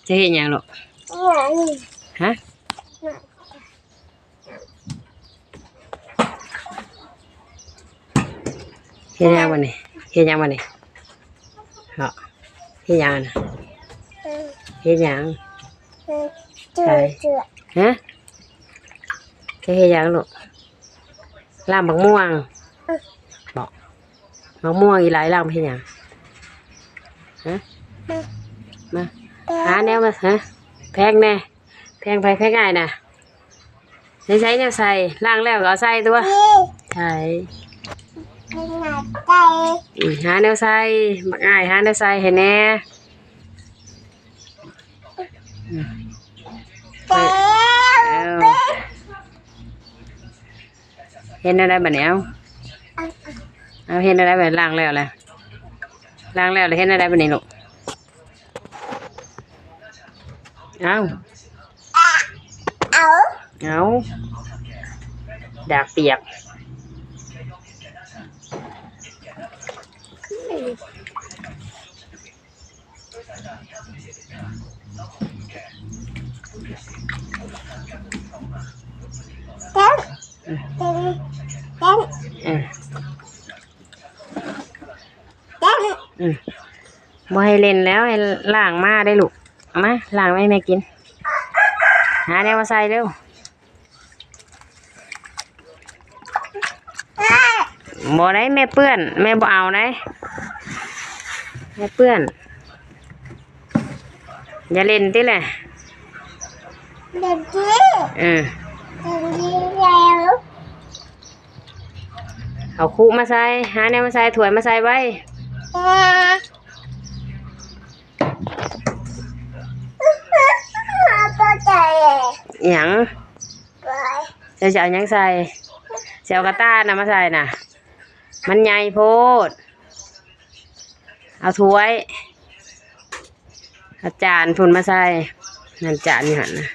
ຈະເຮັດຫຍັງລູກ? ຮະ? ເຮັດຫຍັງບັດນີ້? ເຮັດຫຍັງບັດນີ້? ເນາະ ເຮັດຫຍັງຫັ້ນນະ? ເຮັດຫຍັງ? ໃສ່ ຮະ? ຈະເຮັດຫຍັງລູກ? ລ້າງໝາກມ່ວງ ເອີ ເບາະ ໝາກມ່ວງ. ອີຫຼາຍລ້າງໄປເຮັດຫຍັງ? ຮະ? ມາ ມາ ແປງ ຫາແນວມາ ຮະ? ແພງແດ່ ແພງໃຜ? ແພງອ້າຍນະ. ໃສ່ ໃສ່ແນວໃສ່ ລ້າງແລ້ວກໍເອົາໃສ່ຕົວະ. ໃສ່ ອືມ ຫາແນວໃສ່ ບັກອ້າຍ ຫາແນວໃສ່ໃຫ້ແດ່. ອືມ ເອີ ເຮັດແນວໃດບັດນີ້? ເອົາ ເອົາ ເຮັດແນວໃດບັດນີ້? ລ້າງແລ້ວແຫຼະ ລ້າງແລ້ວແລ້ວ ເຮັດແນວໃດບັດນີ້ລູກ? ເອົາ ເອົາ ເອົາ ດາກປຽກ. ອືມ ອືມ ອືມ ບໍ່ໃຫ້ຫຼິ້ນແລ້ວ ໃຫ້ລ້າງມາໄດ້ລູກ. ເອົາມາ ລ້າງໄວ້ໃຫ້ແມ່ກິນ. ຫາແນວມາໃສ່ເລັວ. ບໍ່ໄດ້ ແມ່ເປື້ອນ ແມ່ບໍ່ເອົາໄດ໋ ແມ່ເປື້ອນ. ຢ່າຫຼິ້ນຕິແຫຼະ ເຫຼັ້ນຕິ ເອີ ເຫຼັ້ນຕິແລ້ວ. ເອົາຄຸມາໃສ່ ຫາແນວມາໃສ່ ຖ້ວຍມາໃສ່ໄວ. ຫຍັງ? ເຈົ້າຈະເອົາຫຍັງໃສ່? ຊິເອົາກະຕ່ານະມາໃສ່ນະ ມັນໃຫຍ່ໂພດ. ເອົາຖ້ວຍ ເອົາຈານພຸ້ນມາໃສ່. ນັ້ນຈານຢູ່ຫັ້ນນະ.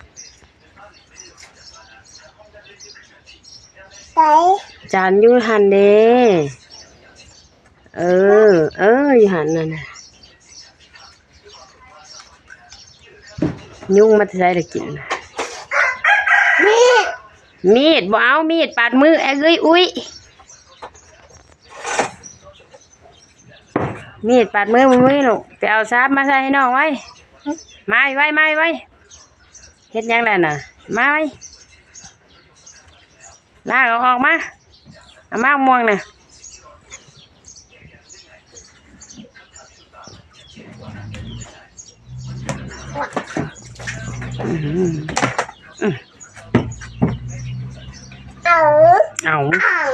ໃສ? ຈານຢູ່ຫັ້ນເດ້. ເອີ ເອີ ຢູ່ຫັ້ນນັ້ນນະ. ຍຸງມາແຕ່ໃສລະກິນ? ມີດ ມີດ ບໍ່ເອົາ ມີດປາດມື. ເອີຍ ອຸ້ຍ ມີດປາດມື ບໍ່ມີລູກ. ໄປເອົາສາບມາໃສ່ໃຫ້ນ້ອງໄວ. ມາໄວ ມາໄວ. ເຮັດຫຍັງແລ້ວນະ? ມາໄວ. ລາກເອົາອອກມາ ເອົາໝາກມ່ວງນະ. ອືມ ອືມ ເອົາ ເອົາ ເອົາ.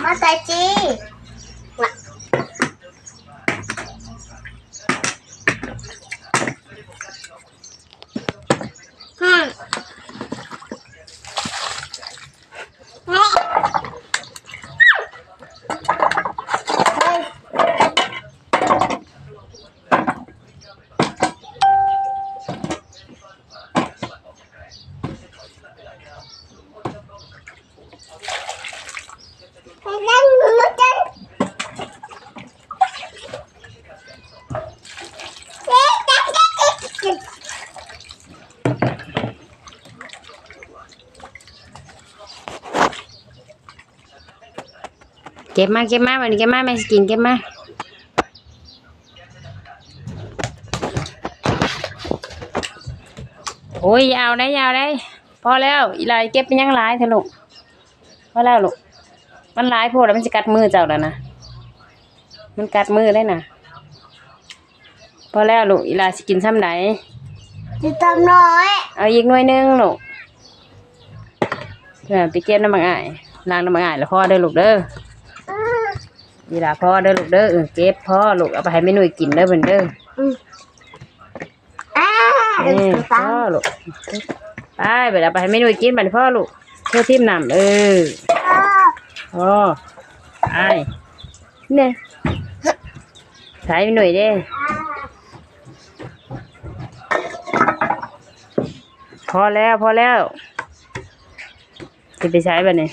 ມາໃສ່ຈີ່. ເກັບມາ ເກັບມາ ບັດນີ້ເກັບມາ ແມ່ຊິກິນ ເກັບມາ. ໂອ້ຍ ຢ່າເອົາໄດ໋ ຢ່າເອົາໄດ໋ ພໍແລ້ວ. ອີຫຼາເກັບຫຍັງຫຼາຍແທ້ລູກ? ພໍແລ້ວລູກ ມັນຫຼາຍໂພດ ມັນຊິກັດມືເຈົ້າແລ້ວນະ ມັນກັດມືໄດ໋ນະ. ພໍແລ້ວລູກ ອີຫຼາຊິກິນຊ່ຳໃດ? ກິນຊ່ຳນ້ອຍ. ເອົາອີກໜ່ວຍໜຶ່ງລູກ ເພື່ອໄປເກັບນຳບັກອ້າຍ ລ້າງນຳບັກອ້າຍແລ້ວພໍເດີລູກເດີ. ນີ້ລະ ພໍເດີລູກເດີ ເອີ ເກັບພໍລູກ ເອົາໄປໃຫ້ແມ່ນຸ້ຍກິນເດີເພິ່ນເດີ. ອືມ ເອີ ພໍລູກ ໄປ ບັດເອົາໄປໃຫ້ແມ່ນຸ້ຍກິນ ບັດນີ້ພໍລູກ ເທຖິ້ມນ້ຳ ເອີ ພໍ ອ້າຍ ນີ້ ໃສ່ແມ່ນຸ້ຍເດ້. ພໍແລ້ວ ພໍແລ້ວ ຊິໄປໃສບັດນີ້?